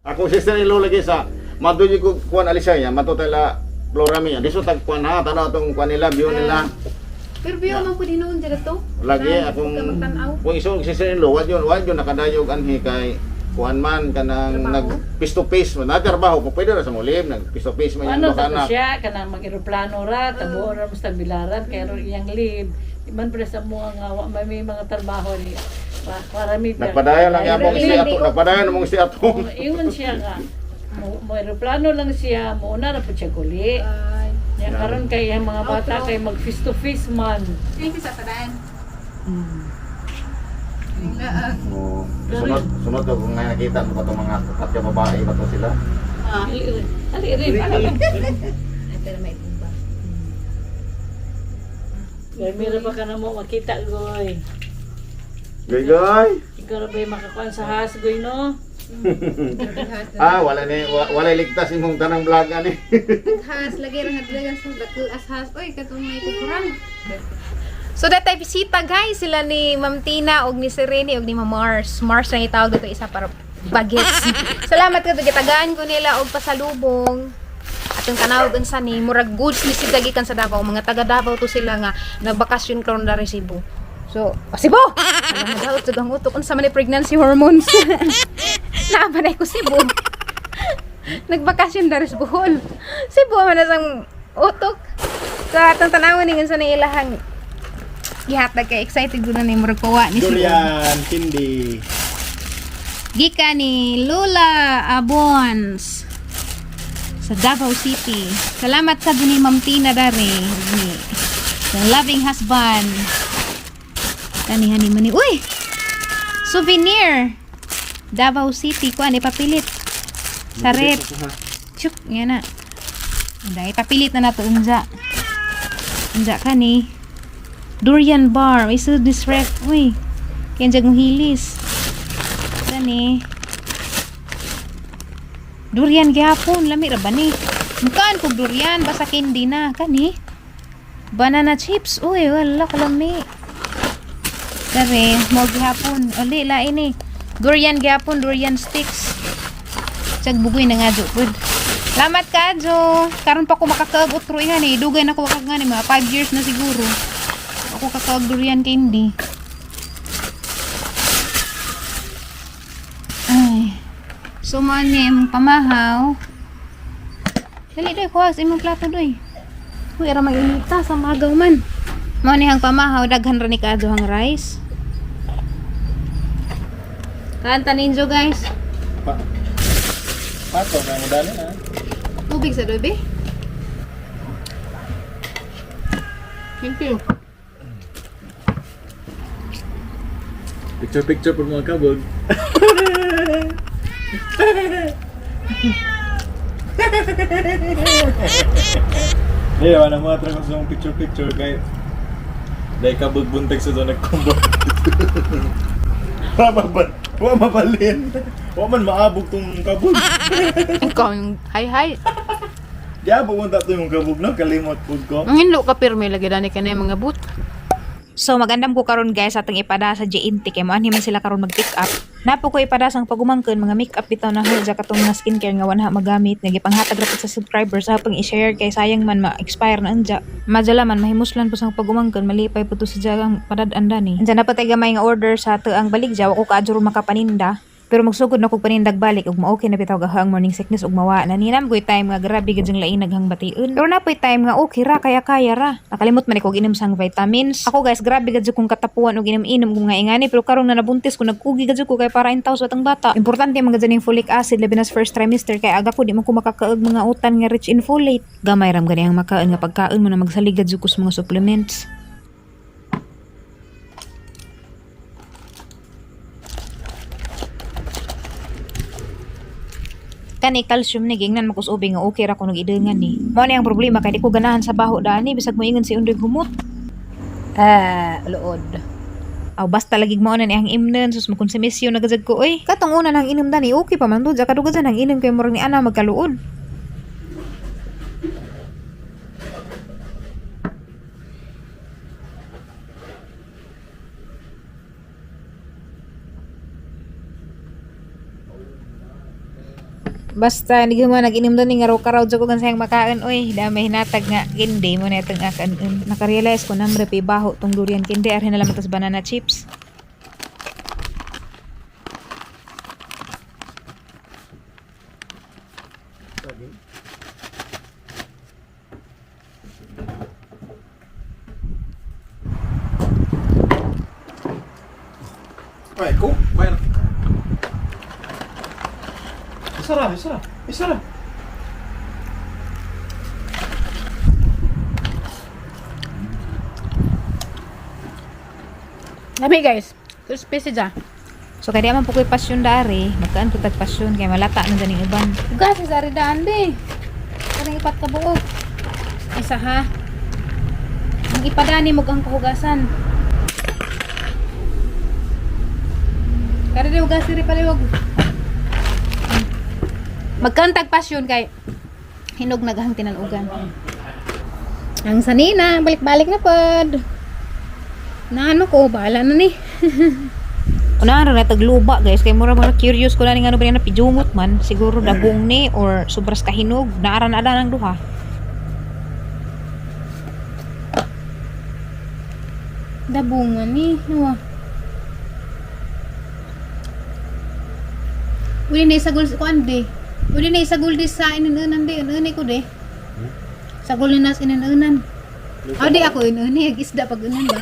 Akong sister-in-law lagi sa maduyo ko kuan alisa niya, mato tala Flora niya. Diso tag kuan ha, tanaw tong kuan nila, view nila. Pero biyo man pud hinuon dira to. Lagi Saan akong ka magtan-aw? kung iso sister-in-law, wa yun nakadayog anhi kay kuan man kanang Trabaho? nag face to face man natrabaho ko pwede ra sa mulim nag face to face man yung Ano baka sa na siya kanang mag-eroplano ra, tabo ra basta bilaran kay ron iyang leave. Di man pre sa mga nga wa may may mga trabaho ni para mi nagpadayon lang yamong isi ato, nagpadayon namong isi ato. Ingon siya nga mo eroplano lang siya, mo una ra pud siya guli. Ay. Nya karon kay ang mga bata kay mag face to face man. Thank you sa tanan. Oh, sunod sunod ko kung nakita mo pa itong mga tatlo babae ba to sila. Ah. Ali ali rin. Ay, pero may bumba. Mira pa ka na mo makita goy. Goy goy. Ikaw ra ba makakuan sa hasgoy no? Ah, wala ni wala ligtas imong tanang vlog ani. Has lagi ra hadlagan sa dako as has oy katong may kukurang. So that type bisita guys sila ni Ma'am Tina og ni Serene og ni Ma'am Mars. Mars na itawag dito isa para bagets. Salamat kadto gitagaan ko nila og pasalubong. Atong tanawag unsa ni murag goods ni sila gikan sa Davao. Mga taga Davao to sila nga nagbakasyon karon dari Cebu. So, oh, Cebu! Alam mo daw, tugang utok unsa man ni pregnancy hormones. Naabanay ko Cebu. Nagbakasyon dari sa Bohol. Cebu man na sang utok. Sa atong tanawon ni unsa ni ilahang gihatag kay excited gud na ni murag kuwa ni Cebu. Durian, candy. Gika ni Lola Abons sa Davao City. Salamat sa ni Ma'am Tina dare ni sa loving husband. Kani hani man ni. Uy! Souvenir. Davao City kuan ipapilit. Sa rep. Chuk, nga na. Hindi, ipapilit na nato unja. Unja kani. Durian bar. May sud this rep. Uy. Kaya mo hilis. Kani. Durian gyapon, lami ra ba ni? Mukaan kog durian, basta candy na. Kani. Banana chips. Uy, wala kalami. Dere, mo gyapon. Ali, lain ni. Durian gyapon, durian sticks. Tsag bugoy na nga jo pud. Salamat ka jo. Karon pa ko makakaag utro nga ni. Dugay na ko makakaag nga ni mga 5 years na siguro. Ako kakaag durian candy. Ay. So mo ni imong pamahaw. Dali doy, kuha sa imong plato doy. Uy, ara mainita sa magaw man. Mao ni hang pamahaw daghan ra ni kaadto hang rice. Kanta ninyo guys. Pa Pato, kaya mo dali na. Tubig sa doy, be. Thank you. Picture picture po mga kabog. Hindi, wala mga tra ko sa picture picture kay dahil kabog buntag sa doon nagkumbo. Wa mabal, wa mabalin. Wa man maabog tong kabog. Ikaw yung hi hi. Di abog mo to yung kabog no, kalimot pud ko. Ang hinlo ka pirmi lagi dani ka na yung mga boot. So magandam ko karon guys atong ipada sa JNT kay moanhi man sila karon mag-pick up. Napo ko ipada sang pagumangkon mga makeup bitaw na ho ja katong mga skincare nga wala magamit nga gipanghatag ra pud sa subscribers sa pang i-share kay sayang man ma-expire na anja. Madala man mahimuslan po sang pagumangkon malipay po to sa jagang padad-an dani. Anja na patay gamay nga order sa tuang baligja wa ko kaadyo ron makapaninda. Pero magsugod na kog panindag balik ug ma-okay na bitaw gahang morning sickness ug mawa na ninam ko'y time nga grabe gid ang lain naghang bation. Pero napoy time nga okay ra kaya kaya ra. Nakalimot man ko og inom sang vitamins. Ako guys grabe gid kong katapuan og inom-inom kung nga ingani pero karon na nabuntis ko nagkugi gid ko kay para intaw sa atong bata. Importante man gid ning folic acid labi na sa first trimester kay aga ko di man ko makakaag mga utan nga rich in folate. Gamay ram gani ang makaon nga pagkaon mo na magsaligad jud ko sa mga supplements. Kani calcium ni gingnan mo kus ubi nga okay ra kuno gidengan ni. Mao ni ang problema kay di ko ganahan sa baho dani bisag moingon si Undoy humot. Ah, luod. Aw basta lagi mao na ni ang imnon sus makonsumisyon na gajag ko oy. Katong una nang inom dani okay pa man to ja kadugajan ang inom kay murag ni ana magkaluod. Basta hindi ko man nag-inom doon nga raw ko gan sayang makaon oy, dami hinatag nga kindi mo na itong akan. Nakarealize ko namre pi baho tong durian kindi arhin na lang tas banana chips. Ay, ko. Bayar. Isa ra, isa ra. Isa ra. Lami guys. Crispy siya. So kaya di man po ko'y pasyon dari, magkaan po tag pasyon kay malata man ganing uban. Gas sa daan di. Kanang ipat ka buok. Isa ha. Ang ipadani mo ang kahugasan. Kare di hugas diri paliwag. Magkantag pasyon kay hinog nagahang tinanugan. Ang sanina, balik-balik na pod. Naano ko, bahala na ni. Unahan ra na tagluba guys kay mura mga curious ko na ning ano ba na pijungot man siguro dabong ni or sobras kahinog naara na ada ng duha. Dabungan ni, no. Uli na isagol ko ande. Uli na isagol di sa ininunan di, inunan ko di. Sagol ni nas ininunan. Ah, di ako inunan, isda pag unan ba.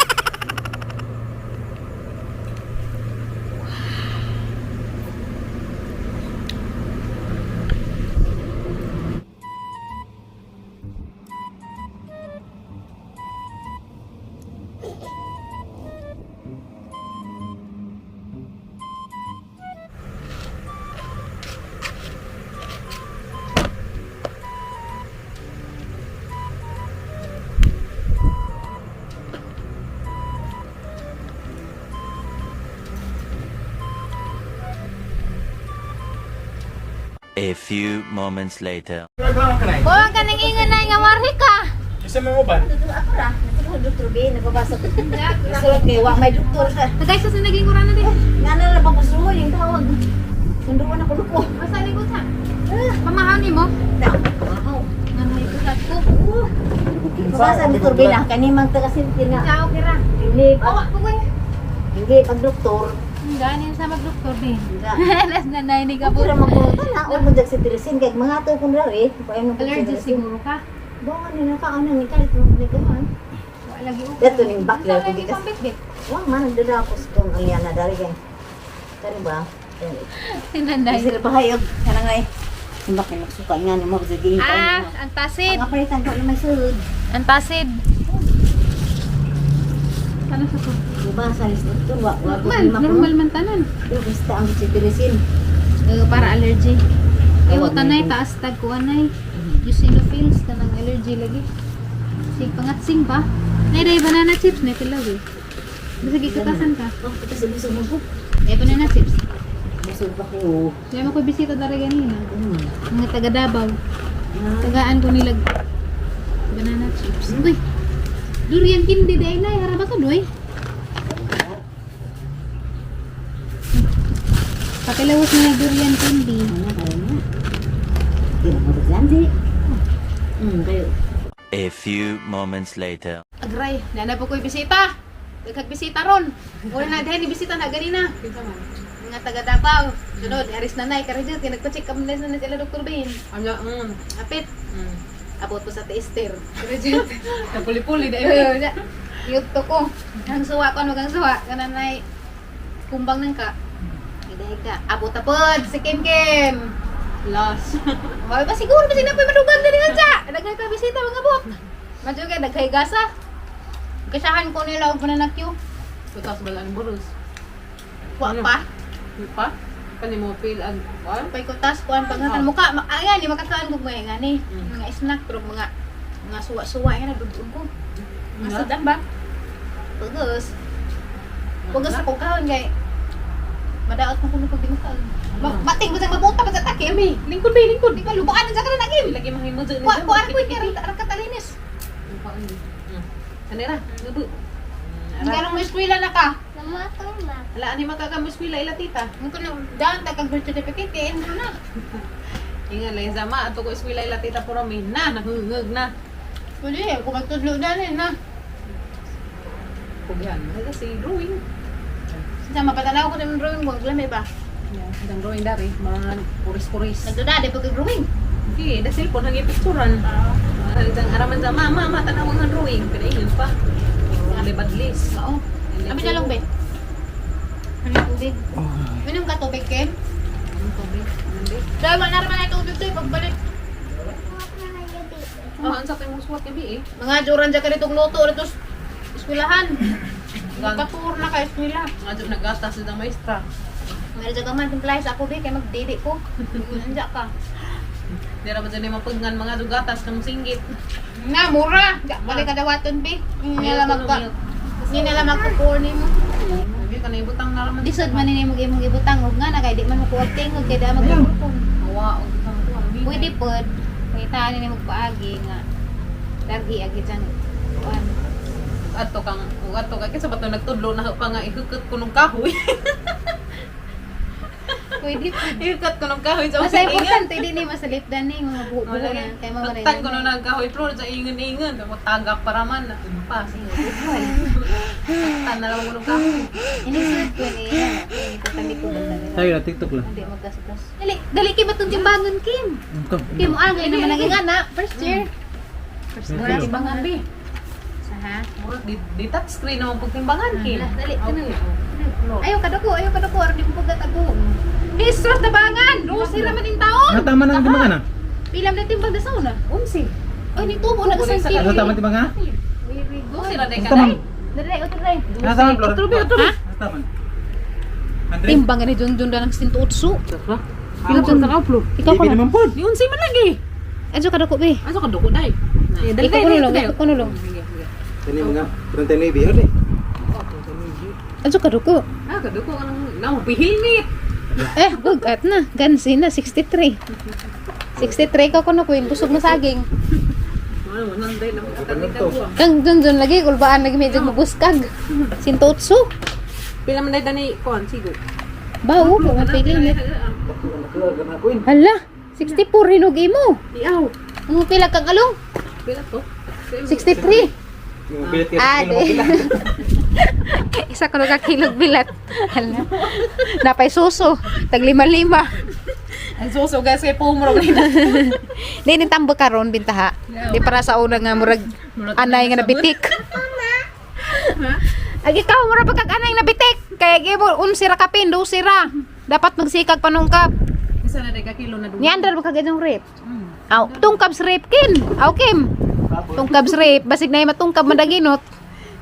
A few moments later. Buwang ka nang ingon na nga marhi ka. Isa mo ba? Ako ra, natulog doktor B, nagbabasa ko. Sulod kay wa may doktor sa. Nagay sa sinaging kurana di. Nga na lang pagpasuho yung tawag. Sunduan ako luko. Masa likod sa. Pamahani mo. Wow. Ngano ito sa ko. Babasa ni doktor B na kani mang taga sinti nga. Ciao kira. Hindi Awa ko ko. hindi pag doktor. Ganin sa magdoktor di. Nga. Las na nainig Ako ra magpunta na or mo sa tirisin kay mga to kun ra eh. Paano mo Allergy siguro ka. Bunga ni naka ano ni kalit mo ni kuan. Wa lagi upo. Dato ning bakla ko Lagi gikas. pambitbit. Wa man nagdadapos kong ang yana dari kay. Kani ba? Sinanday. Sila pahayog kana ngay. Simbak ni magsuka nga ni mo sa giingkan. Ah, ang tasid. Ang apalitan ko na may sulod. Ang tasid. Ano sa ko? Diba sa doktor wa wa Normal, normal man tanan. Pero basta ang cetirizine. Para allergy. Ay, Ewo wag tanay na. taas tag kuanay. Eosinophils kanang allergy lagi. Sig pangatsing pa. Nay day banana chips nay pilaw eh. Bisag ikatasan ka. Oh, kasi busog mo ko. Nay banana chips. Busog pa ko. Kaya mo ko bisita dara ganina. Hmm. Mga taga Davao. Tagaan ko nila banana chips. Uy. Durian kindi day nay haraba ka doy. Pakilawas na durian candy. Ano kaya niya? Di na mo di. Kayo. A few moments later. Agray, nana po ko'y bisita. Daghag bisita ron. Wala na dahil bisita na ganina. Mga taga Davao. Sunod, aris nanay kare dyan. Kaya nagpa-check up na na sila Dr. Ben. Ano, Apit. Abot ko sa taster. Kare dyan. Napuli-puli dahil. Yugto ko. Ang suwa ko, ano kang suwa? Kananay, kumbang nang ka. Idahi ka. Abot tapod, si Kim Kim. Loss. Mabay pa siguro, kasi na pa madugang dali nga. Daghay pa bisita mga bot. Madyo ka, daghay gasa. Kasahan ko nila og banana queue. Kutas balaan burus. Wa Ano? pa. Di pa? Kani mo pil ang kuan? Pay kutas kuan paghatan muka. Ayan, di makakaan ko mga ngani. Mm. Mga snack pero mga mga suwa-suwa yan nadudog ko. Mga Nga? sudan ba? Pugos. Pugos ako kaon kay madaot mo kuno pag di mo kaon. Mating mo sa mabuta pa sa takim. Lingkod ba lingkod? Di ba lubaan sa karon nagim. Lagi mahimo dyan. Kuan kuan ko kay ra katalinis. Ano ra? Nubo. Karong may eskwela na ka. Ala ani makakamuskwila ila tita. Mo kuno daan ta kag birth certificate kay enroll na. Ingat Liza, ma, ato ko eskwela ila tita puro may na, nahungag na. Pwede, kung magtudlo na rin na. Kugihan mo kasi drawing. Sa mapatanaw ko na yung drawing mo, lami ba? Yeah, ang drawing dari, mga kuris-kuris. Nagduda, di pag-drawing. Okay, da cellphone hangi picturean. Ang araman sa mama, mama tanaw ang drawing, pinaingon pa. May badlis. Oo. Abi na lang, be. Ano yung tubig? Minom ka tubig, Kim? Ang tubig. Ano, be? Dahil wala na naman ay tubig to, eh, pagbalik. Oh, ang sa imong suwat gabi eh. Mga juran dyan ka rito luto, rito eskwelahan. Nagkatur na ka eskwela. Mga jud nagatas sa maestra. Meron dyan ka man, timplahe sa ako, be, kaya magdidi ko. Nandiyan ka. Di ra ba dyan mapugnan mga dugatas kang singgit. Na, mura. Balik ka dawaton, be. Hindi nila magka... Hindi nila magkukurni mo. Hindi ka na ibutang na raman. Lisod man ni imong imong ibutang og nga na kay di man mo kuwag tingog kay da magkukurpon. Awa, og kang kuwan. Pwede pod. Pangitaan ni mo paagi nga dargi agi dyan. Kuan. Ato kang ug ato kay kinsa ba to nagtudlo na pa nga ihukot ko nung kahoy. Pwede pod. Ihukot ko nung kahoy sa Basta ingan. importante di ni masalip dan ni mga buho-buho Wala na kay mama Nagtan ko nung nagkahoy pero sa ingon-ingon tagak para man pa. Tan na lang ko nung kahoy. Inisod ko ni ano, ko ba Tayo na TikTok lang. Hindi maggasgas. Dali, dali Kim atong timbangon Kim. Kim mo angay naman naging anak first year. First year timbangan bi. Sa ha? Murag di touch screen naman pagtimbangan Kim. Dali, dali. Okay. Ayaw kaduko, aron di mo pagkat ako. Mistress na bangan, Lucy raman in taon. Natama na ang timbangan ah. Pilam na timbang na sauna. Unsi. Ay, ni tubo na kasang kilo. Ano tama timbangan? Very good. Unsi ra day Tama. kaday. Dali, otro dali. Nasa Flor. Otro bi, otro bi. Nasa Andre. Timbang ni Junjun na ng 68. Pila pa sa upload. Ikaw ko Di na. naman pod. Di unsi man lagi. Adyo kaduko be. Asa ka duko day? Dali Ikaw ko nulong, ikaw ko nulong. Kani mga 39 yun eh. Adyo kaduko. Ah, kaduko ka nang nang bihilmit. Eh, bugat na. Gansi na, 63. 63 ka ko na, Queen. Busog na saging. Ano mo nang day na magkatagwa. Kang Junjun lagi, kulbaan lagi medyo mabuskag. 108. Pila man day dani kuan sigo. Bao, kung pili. Hala, 64 hinog imo. Iyaw. Ang pila kang along? Pila to? 63. Bilat Ah, di. Isa ko ka kilog bilat. Hala. Napay suso. Tag lima-lima. Ang suso guys kay pumro ni. Di ni tambo karon bintaha. Di para sa una nga murag anay nga nabitik. Agi ka murag pagkag anay nga nabitik. Kaya gi mo unsi ra kapin, dusi ra. Dapat magsikag panungkap. Isa na day ka kilo na dugo. Niandar ba kag itong rape? Aw, tungkab sa rape kin. Aw kim. Tungkab sa rape, basig na matungkab madaginot.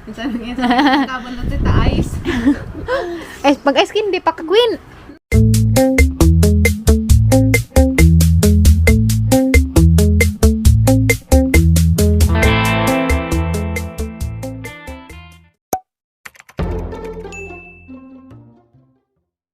Isa na isa. Kaban na tita ice. Eh, pag ice kin di pa ka queen.